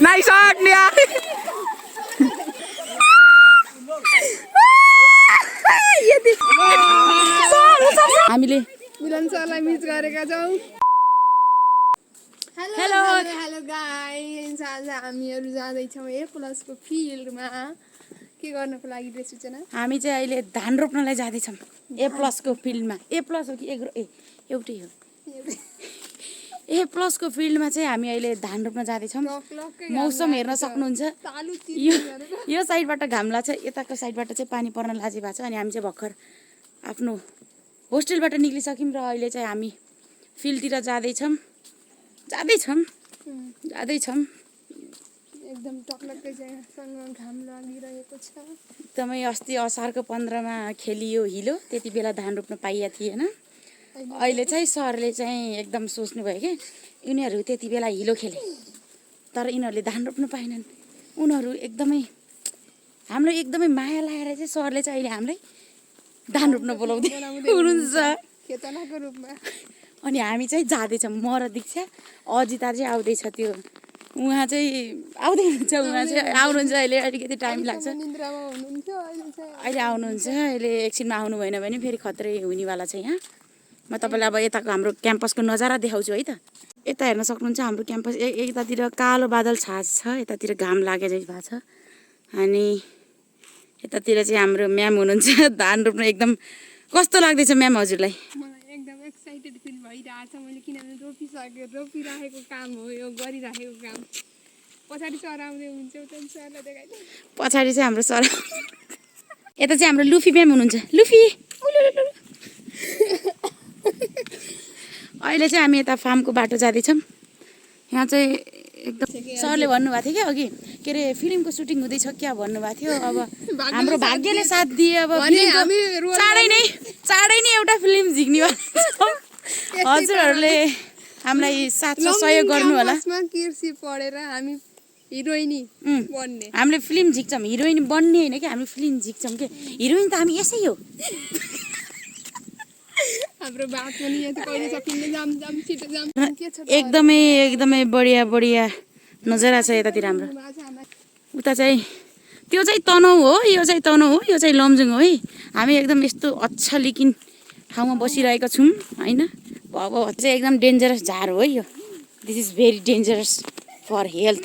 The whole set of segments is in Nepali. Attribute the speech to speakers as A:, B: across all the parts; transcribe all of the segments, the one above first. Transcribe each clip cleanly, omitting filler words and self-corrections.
A: नाइसक्ने हामीले
B: मिलन सरलाई मिस गरेका छौँ।
A: हेलो
B: हेलो गाइस, आज हामीहरू जाँदैछौँ ए प्लसको फिल्डमा। के गर्नको लागि रे सूचना?
A: हामी चाहिँ अहिले धान रोप्नलाई जाँदैछौँ ए प्लसको फिल्डमा। ए प्लस हो कि एउटै हो। ए प्लसको फिल्डमा चाहिँ हामी अहिले धान रोप्न जाँदैछौँ। मौसम हेर्न सक्नुहुन्छ, यो साइडबाट घाम लाग्छ, यताको साइडबाट चाहिँ पानी पर्न लाजी भएको छ। अनि हामी चाहिँ भर्खर आफ्नो होस्टेलबाट निक्लिसक्यौँ र अहिले चाहिँ हामी फिल्डतिर जाँदैछौँ।
B: एकदम टक्लक्कै जग्गासँग घाम लागिरहेको छ।
A: एकदमै अस्ति असारको 15मा खेलियो हिलो, त्यति बेला धान रोप्न पाइया थिएन। अहिले चाहिँ सरले चाहिँ एकदम सोच्नुभयो कि यिनीहरू त्यति बेला हिलो खेले तर यिनीहरूले धान रोप्न पाएनन्। उनीहरू एकदमै हाम्रो एकदमै माया लागेर चाहिँ सरले चाहिँ अहिले हामीलाई धान रोप्न बोलाउँदै हुनुहुन्छ
B: खेतनाको रूपमा।
A: अनि हामी चाहिँ जाँदैछौँ। म र दीक्षा, अजिता चाहिँ आउँदैछ। त्यो उहाँ चाहिँ आउँदै हुनुहुन्छ, उहाँ चाहिँ आउनुहुन्छ। अहिले अलिकति टाइम लाग्छ, अहिले आउनुहुन्छ। अहिले एकछिनमा आउनु भएन भने फेरि खत्रै हुनेवाला छ। यहाँ म तपाईँलाई अब यताको हाम्रो क्याम्पसको नजारा देखाउँछु है त। यता हेर्न सक्नुहुन्छ हाम्रो क्याम्पस। यतातिर कालो बादल छाछ छ, यतातिर घाम लागे जस्तो भएको छ। अनि यतातिर चाहिँ हाम्रो म्याम हुनुहुन्छ। धान रोप्न एकदम कस्तो लाग्दैछ म्याम हजुरलाई?
B: मलाई एकदम एक्साइटेड फिल भइरहेछ। मैले किनभने रोपिराखेको काम हो यो, गरिराखेको काम। पछाडि सर आउँदै हुन्छ, सरलाई देखाइदिनु।
A: पछाडि चाहिँ हाम्रो सर, यता चाहिँ हाम्रो लुफी म्याम हुनुहुन्छ। लुफी अहिले चाहिँ हामी यता फार्मको बाटो जाँदैछौँ। यहाँ चाहिँ एकदम सरले भन्नुभएको थियो क्या अघि, के अरे फिल्मको सुटिङ हुँदैछ क्या भन्नुभएको थियो। अब हाम्रो भाग्यले साथ दिए। अब चाँडै नै एउटा फिल्म झिक्नेवाला छौँ। हजुरहरूले हामीलाई साथ सहयोग गर्नु होला।
B: कृषि पढेर हामी हिरोइनी बन्ने,
A: हामीले फिल्म झिक्छौँ। हिरोइन बन्ने होइन कि हामी फिल्म झिक्छौँ कि हिरोइन त हामी यसै हो।
B: हाम्रो बात पनि यहाँ कहिले सकिँदैन।
A: एकदमै बढिया नजारा छ यतातिर हाम्रो। उता चाहिँ त्यो चाहिँ तनहु हो, यो चाहिँ तनहु हो, यो चाहिँ लमजुङ हो है। हामी एकदम यस्तो अच्छा लिकिन ठाउँमा बसिरहेका छौँ होइन। अब चाहिँ एकदम डेन्जरस झार हो है यो। This is very dangerous for health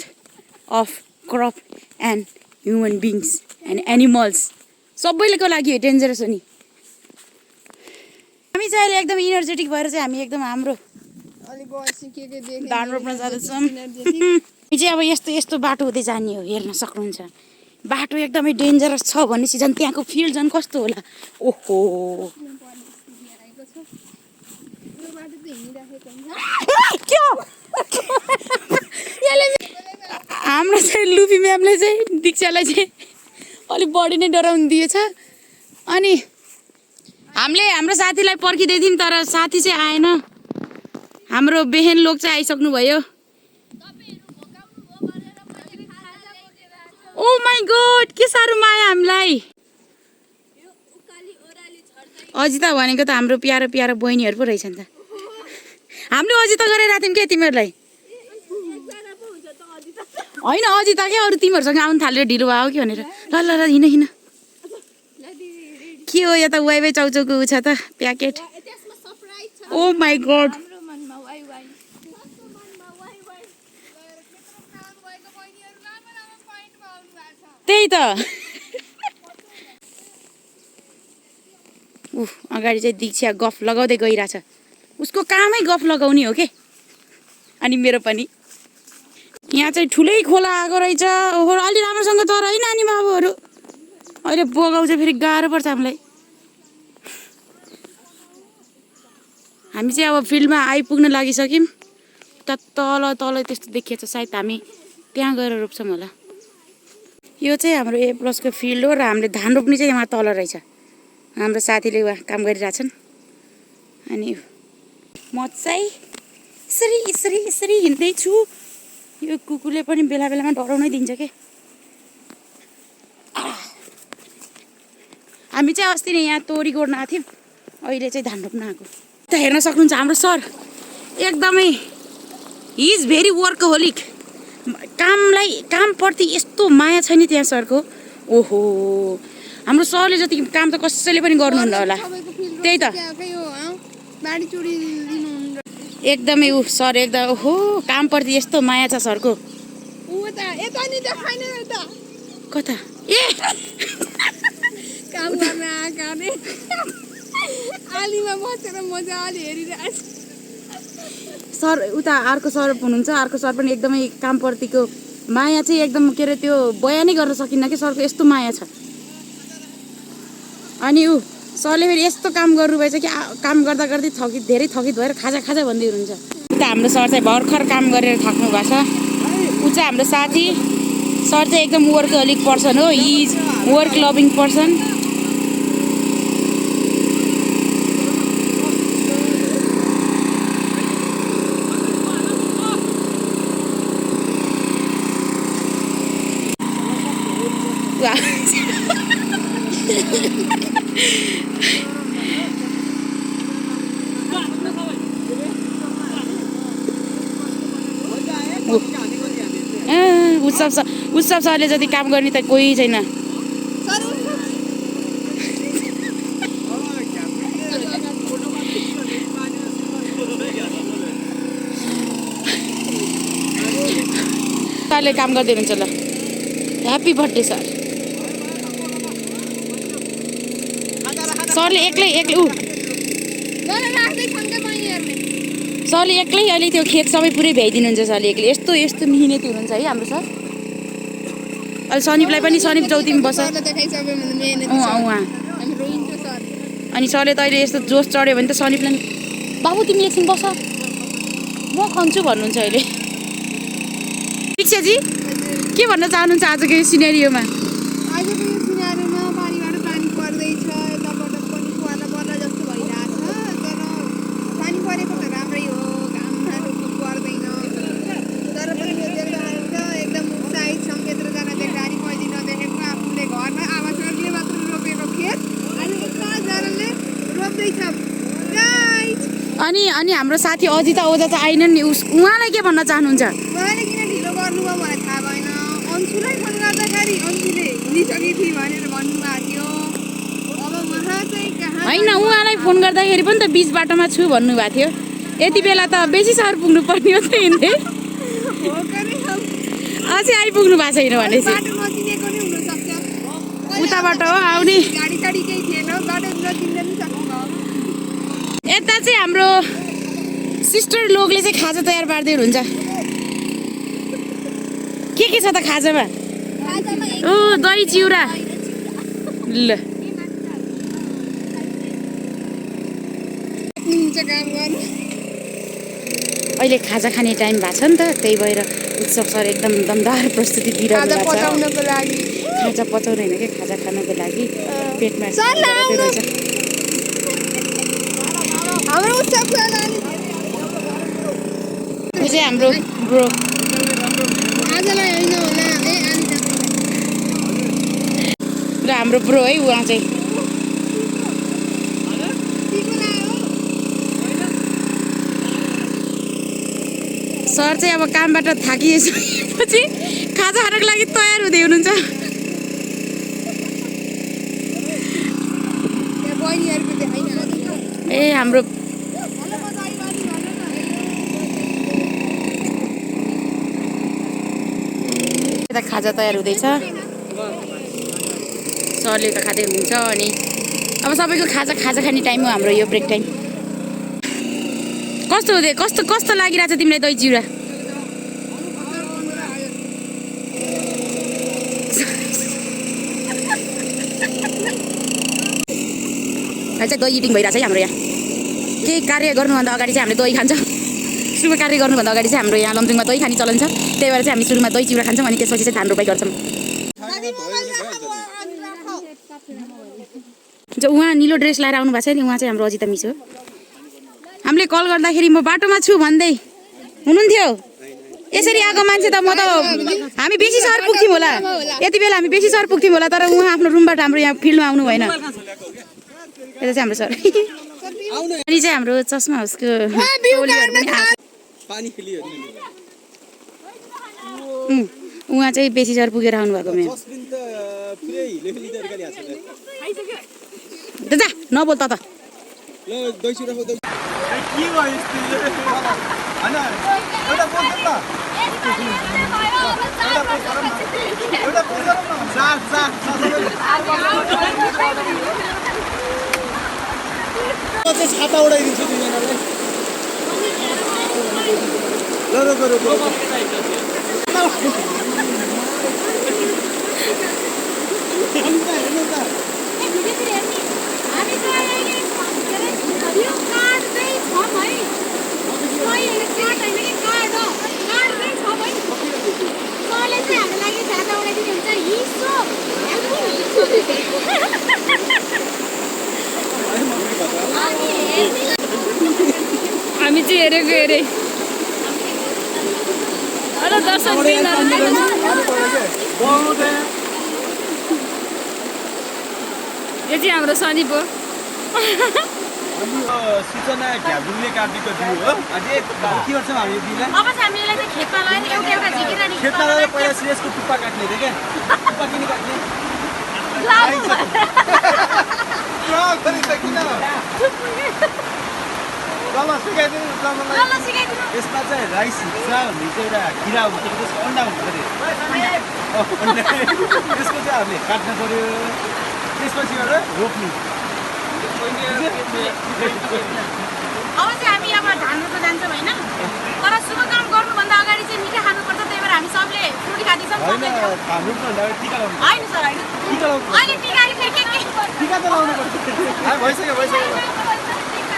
A: of crop and human beings and animals, सबैको लागि डेन्जरस हो नि। हामी चाहिँ अहिले एकदम इनर्जेटिक भएर चाहिँ हामी एकदम हाम्रो धान रोप्न जाँदैछौँ। हामी चाहिँ अब यस्तो बाटो हुँदै जाने हो। हेर्न सक्नुहुन्छ बाटो एकदमै डेन्जरस छ भनेपछि झन् त्यहाँको फिल्ड झन् कस्तो होला। ओहो हाम्रो चाहिँ लुफी म्यामले चाहिँ दीक्षालाई चाहिँ अलिक बढी नै डराउनु दिएछ। अनि हामीले हाम्रो साथीलाई पर्खिँदै थियौँ तर साथी चाहिँ आएन। हाम्रो बेहेन लोक चाहिँ आइसक्नु भयो। ओ माई गॉड, के साह्रो माया हामीलाई। अजिता भनेको त हाम्रो प्यारो बहिनीहरू पो रहेछ नि त। हामीले अजिता गरिरहेको थियौँ क्या तिमीहरूलाई। होइन अजिता क्या, अरू तिमीहरूसँग आउनु थालेर ढिलो भयो कि भनेर। ल हिँड के हो यता वाइ चाउचाउको उ छ त प्याकेट। ओ माई गॉड, त्यही त। अगाडि चाहिँ दीक्षा गफ लगाउँदै गइरहेछ। उसको कामै गफ लगाउने हो के। अनि मेरो पनि यहाँ चाहिँ ठुलै खोला आएको रहेछ। ओहो अलि राम्रोसँग तर है नानी बाबुहरू। अहिले बगाउँछ फेरि गाह्रो पर्छ हामीलाई। हामी चाहिँ अब फिल्डमा आइपुग्न लागिसक्यौँ। तल त्यस्तो देखिएछ, सायद हामी त्यहाँ गएर रोप्छौँ होला। यो चाहिँ हाम्रो ए प्लसको फिल्ड हो र हामीले धान रोप्ने चाहिँ यहाँ तल रहेछ। हाम्रो साथीले उहाँ काम गरिरहेछन्। अनि म चाहिँ यसरी हिँड्दैछु। यो कुकुरले पनि बेला बेलामा डराउनै दिन्छ के। हामी चाहिँ अस्ति नै यहाँ तोरी गोड्न आएको थियौँ, अहिले चाहिँ धान रोप्न आएको। त हेर्न सक्नुहुन्छ हाम्रो सर एकदमै हि इज भेरी वर्कहोलिक। कामप्रति यस्तो माया छ नि त्यहाँ सरको। ओहो हाम्रो सरले जति काम त कसैले पनि गर्नुहुन्न होला। त्यही त एकदमै सर एकदम ओहो कामप्रति यस्तो माया छ सरको। कता ए
B: काम गर्न आएका ने आलीमा बसेर मजाले हेरिरहेछ।
A: सर उता अर्को सर हुनुहुन्छ, अर्को सर पनि एकदमै कामप्रतिको माया चाहिँ एकदम के अरे त्यो बयानै गर्न सकिन्न कि सरको यस्तो माया छ। अनि सरले फेरि यस्तो काम गर्नुभएछ कि काम गर्दा गर्दै धेरै थकित भएर खाजा भन्दै हुनुहुन्छ। उता हाम्रो सर चाहिँ भर्खर काम गरेर थाक्नु भएको छ। ऊ चाहिँ हाम्रो साथी सर चाहिँ एकदम वर्कहोलिक पर्सन हो। He is work loving person. उत्सव सरले जति काम गर्ने त कोही छैन। सरले काम गर्दै हुनुहुन्छ। ल ह्याप्पी बर्थडे सर। सरले एक्लै सरले एक्लै अहिले त्यो खेत सबै पुरै भ्याइदिनुहुन्छ सरले एक्लै। यस्तो मिहिनेती हुनुहुन्छ है हाम्रो सर। अहिले सनिपलाई पनि सनिप चौतीमा बस्छ। अनि सरले त अहिले यस्तो जोस चढ्यो भने त सनिपलाई बाबु तिमी एकछिन बस म खन्छु भन्नुहुन्छ अहिले। शिक्षाजी के भन्न चाहनुहुन्छ आजको यो सिनेरियोमा?
B: आजको यो सिनेरियोमा पानीबाट पानी पर्दैछ, यताबाट पनि कुवाला पर्ला जस्तो भइरहेछ। तर पानी परेको त राम्रै हो, घाममा रोप्नु पर्दैन। तर पनि यो देख्दा एकदम उत्साहित छौँ। यत्रोजना देख्दाखेरि मैले नदेखेको आफूले घरमा आवासहरूले मात्र रोपेको खेत अनि यत्रोजनाले रोप्दैछ।
A: अनि हाम्रो साथी अजिता ओझा त आएनन् नि। उहाँलाई के भन्न चाहनुहुन्छ?
B: उहाँले किन ढिलो गर्नुभयो मलाई थाहा भएन। अन्सुलाई फोन गर्दाखेरि अन्सुले हिँडिसकेकी थिए भनेर भन्नुभएको थियो। अब उहाँ चाहिँ कहाँ
A: होइन उहाँलाई फोन गर्दाखेरि पनि त बिच बाटोमा छु भन्नुभएको थियो। यति बेला त बेसी सहर पुग्नु पर्ने हो त हिँड्दै। अझै आइपुग्नु भएको छैन भनेपछि
B: बाटो नचिनेको नै हुनसक्छ।
A: उताबाट हो आउने।
B: गाडी साडी केही थिएन, बाटो नचिन्दा पनि सक्नुभयो।
A: यता चाहिँ हाम्रो सिस्टर लोगले चाहिँ खाजा तयार पार्दै हुनुहुन्छ। के छ त खाजामा? दही चिउरा। ल अहिले खाजा खाने टाइम भएको छ नि त, त्यही भएर उत्सव सर एकदम दमदार प्रस्तुति दिइरहनु भएको छ। खाजा पचाउनु होइन कि खाजा खानको लागि पेटमा रहेछ। यो चाहिँ हाम्रो ब्रो र हाम्रो ब्रो है उहाँ चाहिँ। सर चाहिँ अब कामबाट थाकिसकेपछि खाजा खानको लागि तयार हुँदै हुनुहुन्छ। ए हाम्रो यता खाजा तयार हुँदैछ। सरले त खाँदै हुनुहुन्छ। अनि अब सबैको खाजा खाने टाइम हो हाम्रो यो ब्रेक टाइम। कस्तो लागिरहेछ तिमीलाई दही चिउरा? चाहिँ दही इटिङ भइरहेछ है हाम्रो यहाँ। केही कार्य गर्नुभन्दा अगाडि चाहिँ हामीले दही खान्छ। शुभ कार्य गर्नुभन्दा अगाडि चाहिँ हाम्रो यहाँ लमजुङमा दही खाने चलन छ। त्यही भएर चाहिँ हामी सुरुमा दही चिउरा खान्छौँ अनि त्यसपछि चाहिँ धान रोपाइ गर्छौँ। उहाँ निलो ड्रेस लगाएर आउनु भएको छ नि, उहाँ चाहिँ हाम्रो अजिता मिस हो। हामीले कल गर्दाखेरि म बाटोमा छु भन्दै हुनुहुन्थ्यो। यसरी आएको मान्छे त हामी बेसी सहर पुग्थ्यौँ होला। यति बेला हामी बेसी सहर पुग्थ्यौँ होला, तर उहाँ आफ्नो रुमबाट हाम्रो यहाँ फिल्डमा आउनु भएन। यता चाहिँ हाम्रो सर। अनि चाहिँ हाम्रो चस्मा हाउसको टोलीहरू पनि उहाँ चाहिँ बेसी जर पुगेर आउनुभएको म्याम जा नबोल त
C: छाता उडाइदिन्छु तिमीहरूलाई
D: हामी चाहिँ हेरेको हेरे हेलो दर्शक यो चाहिँ हाम्रो सनी पो
C: सूचना घ्याबुङले काटेको दियो हो अझै के गर्छौँ हामी दिला
A: अब चाहिँ हामीले चाहिँ खेतमा लगाएर एउटा झिकिरा नि
C: खेतमा लगेर पहिला सिरियसको टुप्पा काट्ने थियो क्या टुप्पा किन काट्ने यसमा चाहिँ राइस हिच्चा भन्ने चाहिँ एउटा किरा हुन्छ त्यसको अन्डा हुन्छ अरे त्यसको चाहिँ हामीले काट्नु पर्यो त्यसपछि गएर रोप्नु
A: अब चाहिँ हामी अब धान रोप्न जान्छौँ होइन तर शुभ काम गर्नुभन्दा अगाडि चाहिँ मिठा खानुपर्छ त्यही भएर हामी सबले फ्रुटी खाँदैछौँ
C: होइन धान रोप्नुभन्दा अगाडि टिका लाउनु
A: होइन सर होइन
C: टिका लाउनु
A: अहिले टिका के
C: टिका त लाउनु पर्छ भइसक्यो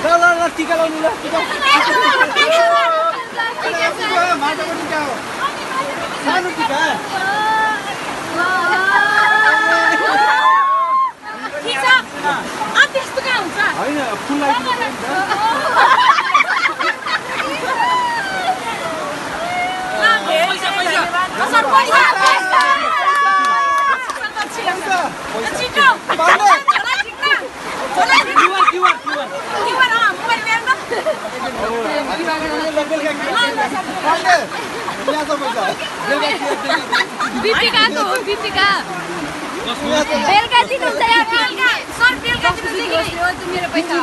C: ल टिका लाउनु ल माटोको टिका हो सानो टिका
A: त्यस्तो कहाँ हुन्छ
C: होइन फुल लाइदिनु
D: दीपिका बेलुका दिनुहुन्छ सर बेलुका दिनुहुन्छ मेरो पैसा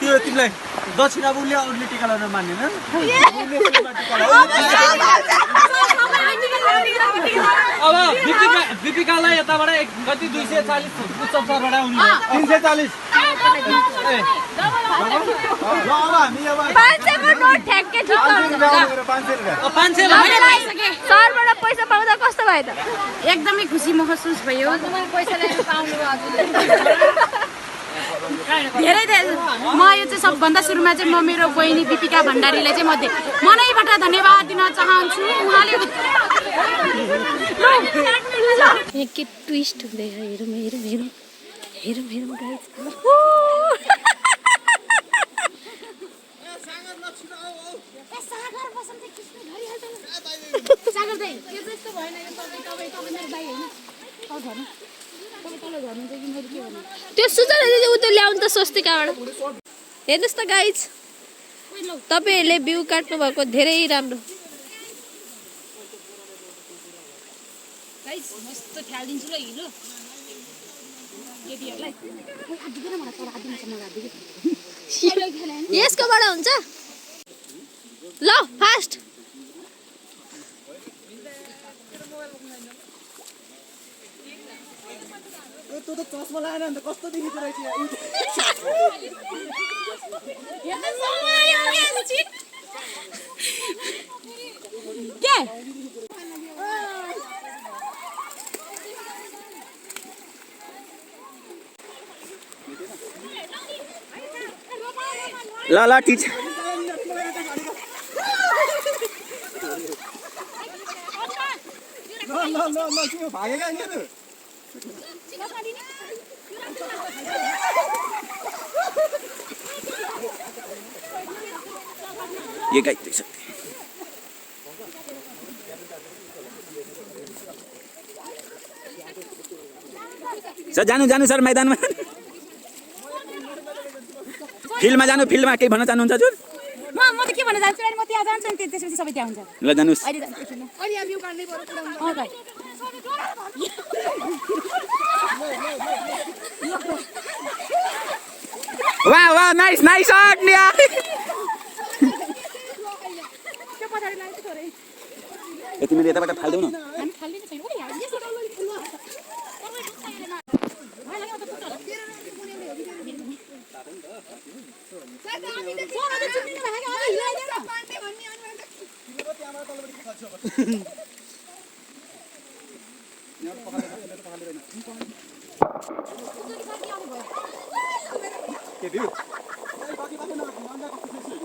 C: त्यो तिमीलाई दक्षिणा उसले अरूले टिका लाउन मान्दैन
E: अब दीपिकालाई यताबाट कति 240 उच्च स्तरबाट आउनु
C: 340
D: सरबाट पैसा पाउँदा कस्तो भयो त
A: एकदमै खुसी महसुस भयो धेरै म यो चाहिँ सबभन्दा सुरुमा चाहिँ म मेरो बहिनी दीपिका भण्डारीलाई चाहिँ मनैबाट धन्यवाद दिन चाहन्छु उहाँले
D: के ट्विस्ट हुँदैछ हेरौँ हेरौँ हेरौँ हेरौँ हेरौँ गाइस त्यो सुजन उता ल्याउनु त सस्तो कहाँबाट हेर्नुहोस् त गाइज तपाईँहरूले बिउ काट्नु भएको धेरै राम्रो यसकोबाट हुन्छ ल फास्ट
C: तँ त चस्मा लगाएन अन्त कस्तो देखिँदो रहेछ
A: के
C: ल ल टिच ल भागेगा नि त ये गाइड देख सकते हैं सर जानु जानु सर मैदानमा फिल्डमा जानु फिल्डमा केही भन्न चाहनुहुन्छ हजुर
A: म त के भन्न जान्छु अनि म त्यहाँ जान्छु नि त्यसपछि सबै त्यहाँ हुन्छ
C: ल जानुस्
A: अहिले जान्छु एकछिन।
B: अनि अब यो काट्नै पर्यो पुरा
A: अँ गाइड
C: वाह वाह नाइस नाइस शॉट निया
A: त्यो पछाडि लाग्छ थोरै
C: यति मैले यताबाट फाल्देऊ न
A: हामी खाल्दिन छैन ओइ हामी यसो डल्लो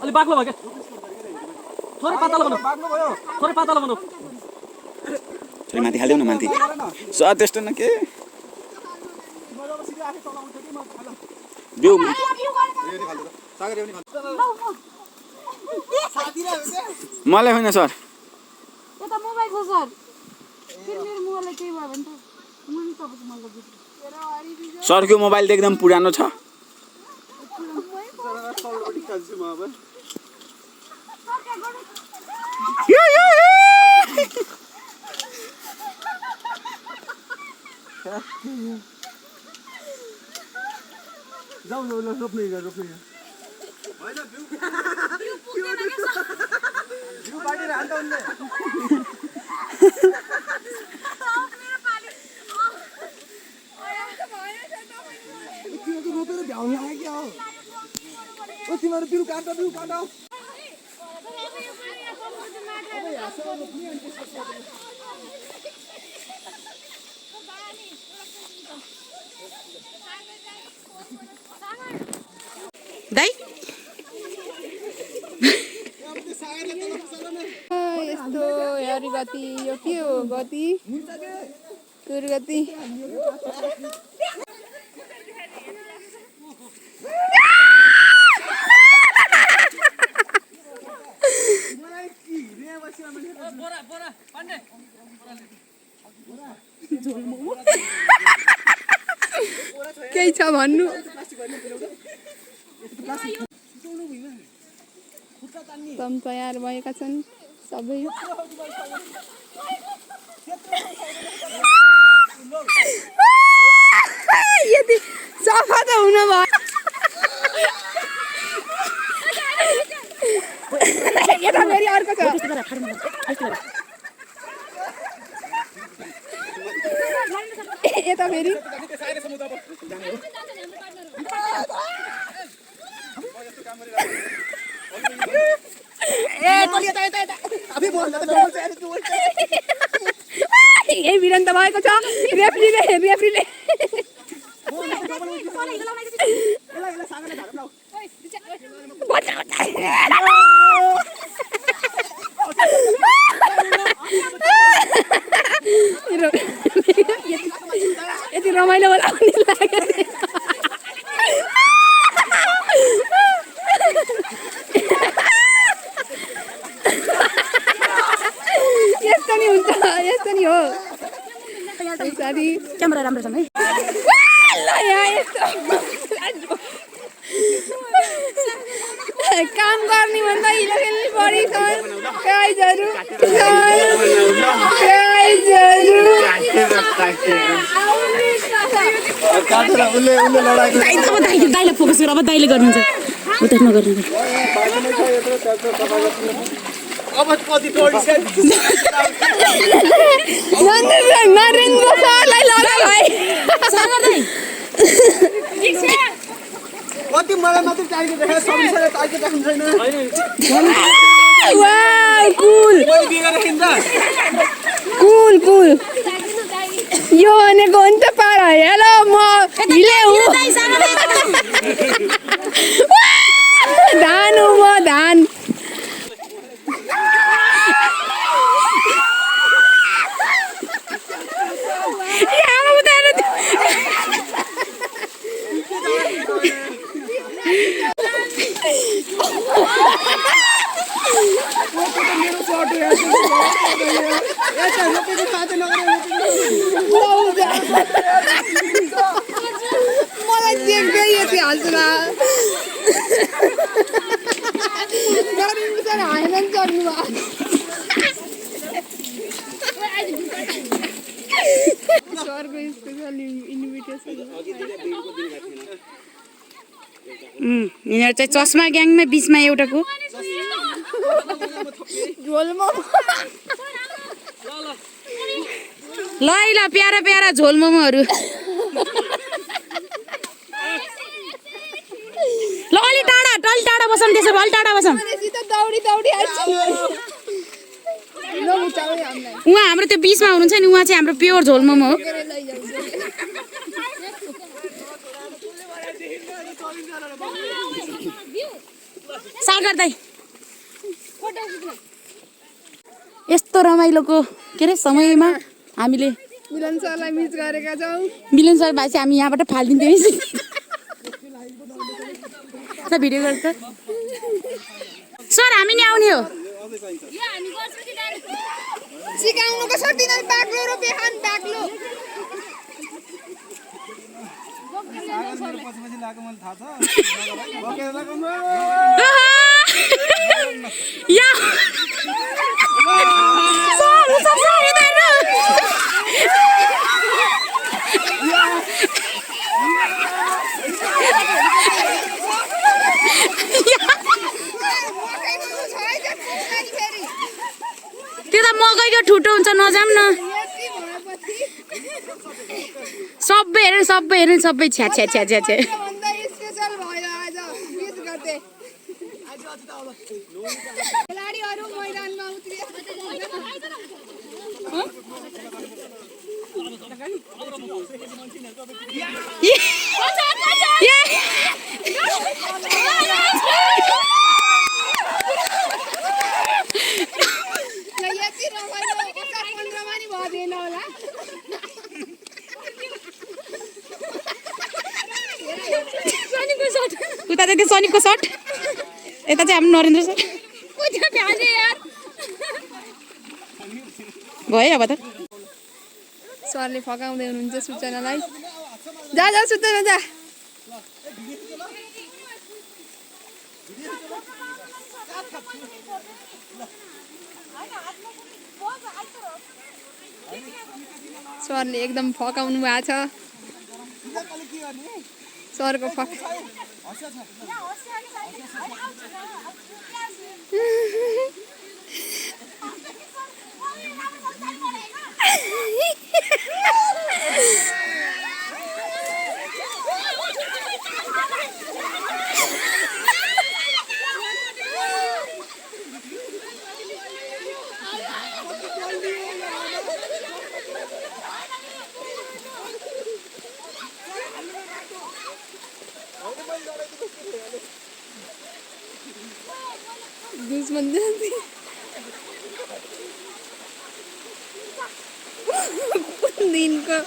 E: अलि बाक्लो भयो क्या थोरै पातलो बनाऊ थोरै पातलो बनाऊ
C: थोरै माथि हाल्देऊ न माथि सर त्यस्तो न के बिउ मलाई होइन सर
A: यो त मोबाइल छ सर फेरि मेरो मोबाइललाई केही भयो भने त म नि तपाईँको मोबाइल बिग्रियो
C: सरको मोबाइल त एकदम पुरानो छ
E: जाऊ न रोप्ने रोपेर भ्याउनु लाग्यो क्या हो तिमीहरू बिउ काट
A: दाइ
B: यस्तो हेरी गति यो के हो गति दुर्गति केही छ भन्नु तम तयार भएका छन् सबै यति सफा त हुनु भयो यता फेरि अर्को छ यता फेरि यही भिडन त भएको छ रेफ्रीले यति रमाइलो होला भन्ने लाग्यो यस्तो नि हुन्छ यस्तो नि हो
A: क्यामेरा राम्रो छ है
B: ल यहाँ यस्तो काम गर्ने भन्दा हिलोखेल बढी छन् प्राइजहरू
A: दाइलाई फोकस गर अब दाइले गर्नुहुन्छ उता नगर्नु
C: अब कति टोडिसक्यो
B: नरेन्द्र सरलाई लगा भाइ
C: कति मलाई मात्रै टार्गेट देखायो सबैले टार्गेट राख्नु छैन
B: वाउ कुल
C: मैले बिगा राखिन्छ
B: कुल कुल यो भनेको हो नि त पारा हेलो म हिले हुँ धान हुँ म धान मलाई देख्दै यति हाल्छु न गरिनु सर हाएन नि चढ्नु सरको स्पेसल इन्भिटेसन
A: यिनीहरू चाहिँ चस्मा ग्याङमै बिचमा एउटाको
B: झोलमा
A: ल ल प्यारा प्यारा झोल मोमोहरू ल अलि टाढा बसौँ त्यसो भए अलि टाढा बसौँ
B: दौडी दौडी आइन्छ
A: उहाँ हाम्रो त्यो बिचमा हुनुहुन्छ नि उहाँ चाहिँ हाम्रो प्योर झोल मोमो हो सागर दाइ यस्तो रमाइलोको के अरे समयमा हामीले
B: मिलन सरलाई मिस गरेका छौँ
A: मिलन सर भाइ चाहिँ हामी यहाँबाट फालिदिन्थ्यौँ भिडियो गर्छ सर हामी नि आउने हो
B: सिकाउनुको सक्दिन बाक्लो र बेहान बाक्लो
A: त्यो त मकैको ठुटो हुन्छ नजाम न सबै हेर सबै छ्या छ्या छ्या छ्या छ्या
B: स्पेशल भयो आज मिस गर्थे खेलाडीहरू मैदानमा उत्रिए यति रमाइलो 15 मा नि भएन होला
A: उता चाहिँ त्यो सनिकको सर्ट यता चाहिँ हाम्रो नरेन्द्र सर भयो अब त
B: सरले फकाउँदै हुनुहुन्छ सूचनालाई जा सूचना जा सरले एकदम फकाउनु भएको छ सरको फक दुश्मन जान्थे दिनको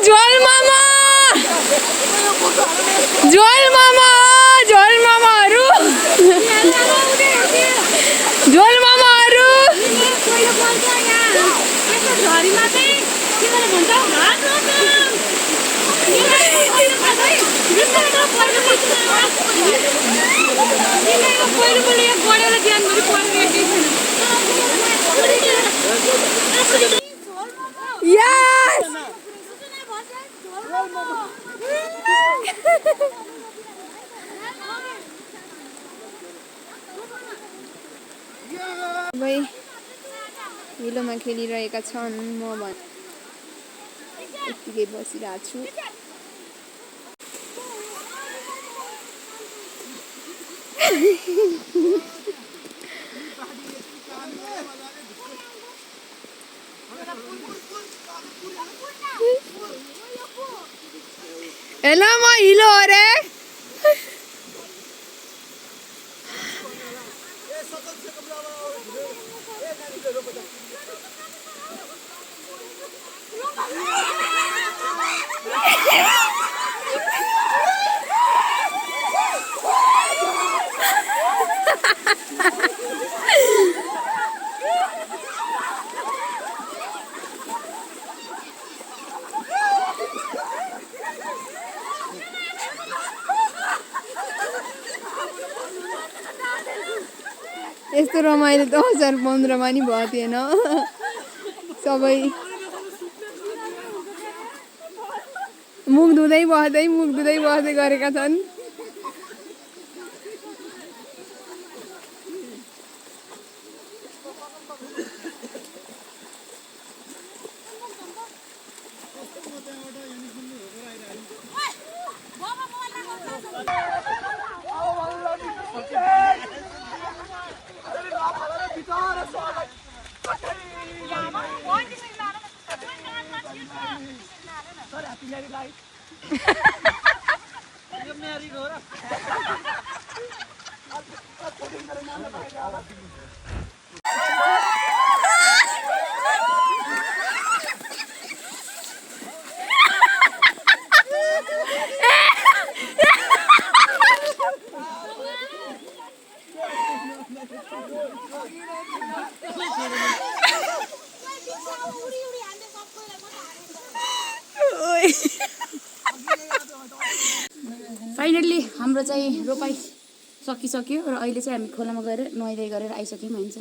B: झोल मामा झोल मामाहरू झोल मामाहरू सबै हिलोमा खेलिरहेका छन्। म यत्तिकै बसिरहेको छु। हेलो म हिलो हो रे। यस्तो रमाइलो त 2015मा नि भएको थिएन। सबै मुख धुँदै बस्दै गरेका छन्।
A: फाइनल्ली हाम्रो चाहिँ रोपाइ सकिसक्यो र अहिले चाहिँ हामी खोलामा गएर नुहाइधुवाइ गरेर आइसक्यौँ भन्छ।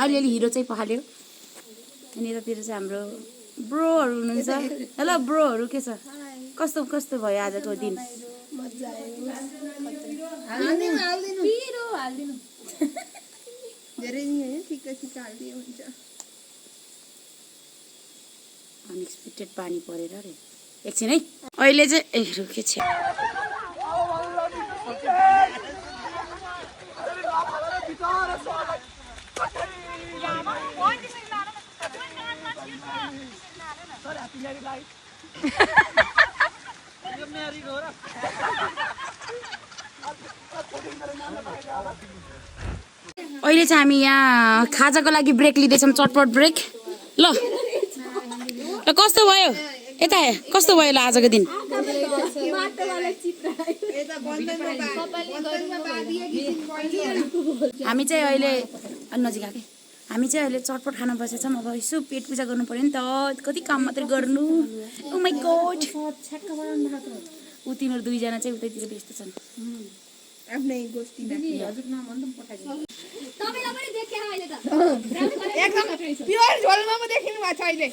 A: अलिअलि हिरो चाहिँ पखाल्यो। अनि यतातिर चाहिँ हाम्रो ब्रोहरू हुनुहुन्छ। हेलो ब्रोहरू, के छ? कस्तो कस्तो भयो आजको दिन? अनएक्सपेक्टेड पानी परेर रे एकछिन है। अहिले चाहिँ रुके छ। अहिले चाहिँ हामी यहाँ खाजाको लागि ब्रेक लिँदैछौँ, चटपट ब्रेक। ल कस्तो भयो यता, कस्तो भयो ल आजको दिन? हामी चाहिँ अहिले नजिक आएँ। हामी चाहिँ अहिले चटपट खान बसेछौँ। अब यसो पेट पूजा गर्नु पर्यो नि त, कति काम मात्रै गर्नु। ओ माइ गॉड, ऊ तिनीहरू दुईजना चाहिँ उतैतिर व्यस्त छन्
B: आफ्नै गोष्ठीमा। एकदम प्योर झोलमा पो देखिनु भएको छ अहिले।